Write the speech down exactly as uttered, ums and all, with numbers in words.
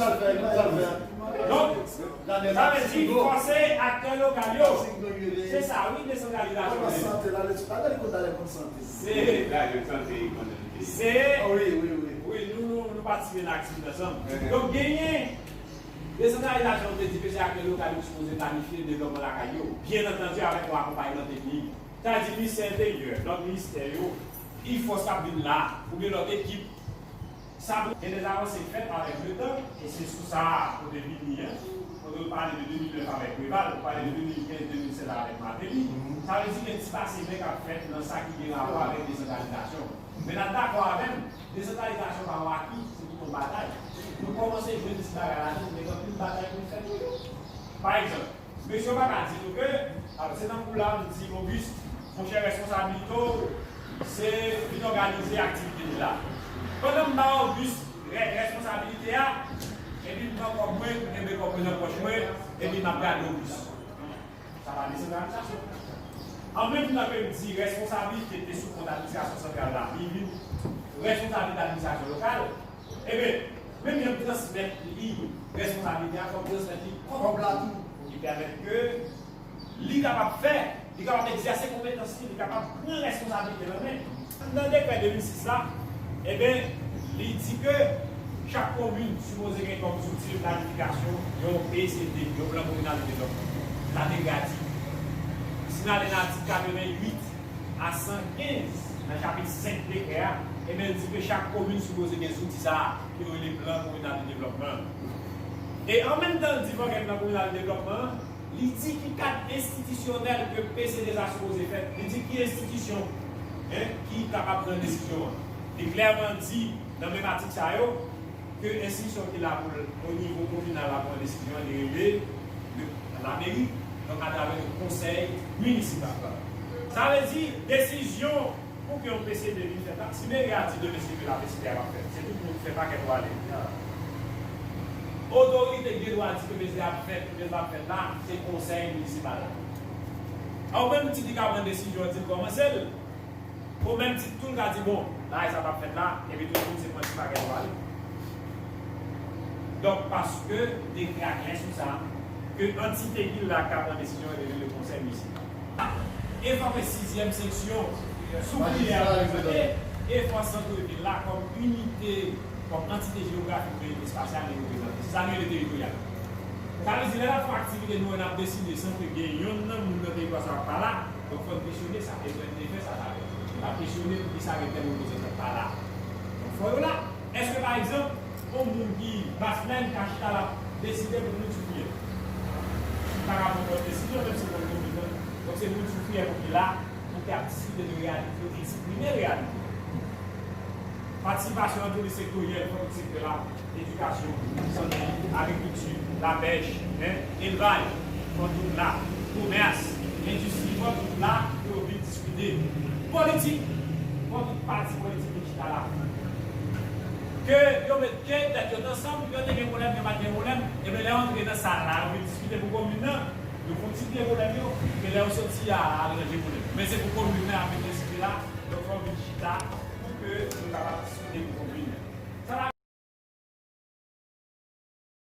Donk, sa vle di fòse aktè lokal yo. Se sa, wi, desantralizasyon. Se se, wi, wi, wi, nou, nou, nou patisipe nan aktivite ansanm. Donk, genyen desantralizasyon, te di ke se aktè lokal yo ki sipoze planifye devlòpman lakay yo, byen antandi avèk yon akonpayman teknik. Sa vle di ministè enteryè, lòt ministè yo, IFOS k ap vin la, oubyen lòt ekip, sa gen de avanse k fèt avèk letan, e se sou sa a kote vini an, kote w pale de de mil nèf avèk Preval, w pale de de mil kenz, de mil sèz avèk Martelly. Sa vle di gen ti pase men k ap fèt nan sa ki gen rapò avèk desantralizasyon. Men n ap dakò avè m, desantralizasyon pa yon aki, se tout yon batay. Nou kòmanse jwenn ti bagay la tou, men gen anpil batay pou n fè toujou. Pa egzanp, mesye yo pa ka di nou ke, alò, se nan kou la, m di Auguste, monchè, responsabilite w, se vin òganize aktivite nou la. Pandan m ba Auguste re-, responsabilite a, epi m pran kòb mwen, m kenbe kòb mwen nan pòch mwen, epi m ap gade Auguste. Sa pa desantralizasyon. An menm tan ke m di responsabilite te sou kont administrasyon santral la, li vin responsabilite administrasyon lokal, Ebyen, menm jan m transmèt li responsabilite a, fò m transmèt li kòb la tou. Ki pèmèt ke li kapab fè, li kapab egzèse konpetans li, li kapab pran responsablite nan men. Nan dekrè de mil sis la, ebyen, li di ke chak komin sipoze gen kòm zouti de planifikasyon yon P C D, yon plan kominal de devlòpman. Sa dekrè a di. Si n ale nan atik katreventuit, a san kenz, nan chapit senk dekrè a, ebyen, l di ke chak komin sipoze gen zouti sa a, ki rele plan kominal de devlòpman. E an menm tan, l di fò gen plan kominal de devlòpman, li di ki kad enstitisyonèl ke P C D sa sipoze fèt, li di ki enstitisyon, en, ki kapab pran desizyon an. Li klèman di, nan menm atik sa yo, ke enstitisyon ki la pou l, o nivo kominal la, pran desizyon, li rele le, lameri, donk atravè le konsèy minisipal. Sa vle di, desizyon pou ke yon P C D vin fèt la, si meri a di demen se ke la P C D a p ap fèt, se tout moun fè pakèt ou ale. Otorite ki gen dwa di ke P C D a ap fèt oubyen l p ap fèt la, se konsèy minisipal la. An menm ti li ka pran desizyon, di l kòmanse l, O menm tit tou, l ka di, bon, bagay sa p ap fèt la, epi tout moun se pran ti bagay yo ale. Donk, paske dekrè a klè sou sa, ke antite ki la ka pran desizyon e rele le konsèy minisipal. E fò ke sizyèm seksyon sou priyè a reprezante, e fò santvil la kòm inite, kòm antite jewografik men espasyal li reprezante. Se sa nou rele teritoryal. Sa vle di, lè n ap fè aktivite, nou wè n ap deside san ke gen yonn nan moun nan teritwa sa yo pa la, Donk, fò n kesyone sa. E lè n te fè sa, sa fè. Nou pa kesyone poukisa gen tèl reprezantan pa la. Donk, fò yo la. Èske, pa egzanp, yon moun ki Baslèn ka chita la deside pou moun Soufriyè? Li pa ka pran lòt desizyon, menm si l konn komin nan. Donk, se moun Soufriyè pou ki la, pou ki ap deside de reyalite yo, eksprime reyalite yo. Patisipasyon nan tout sektoryèl, fò tout sektè la, edikasyon, sante, agrikilti, lapèch, en, elvaj, fò tout la, komès, endistri, fò tout la, pou yo vin diskite. Politik, fò tout pati politik vin chita la. Ke yo met ke tèt yo ansanm, yo te gen pwoblèm, yo pa t gen pwoblèm, ebyen lè yo antre nan sal la, yo vin diskite pou komin nan, yo fon ti pye pwoblèm yo, men lè yo soti a, al ranje pwoblèm. Men se pou komin nan y ap vin diskite la, donk fò yo vin chita pou ke nou kapab diskite pou komin.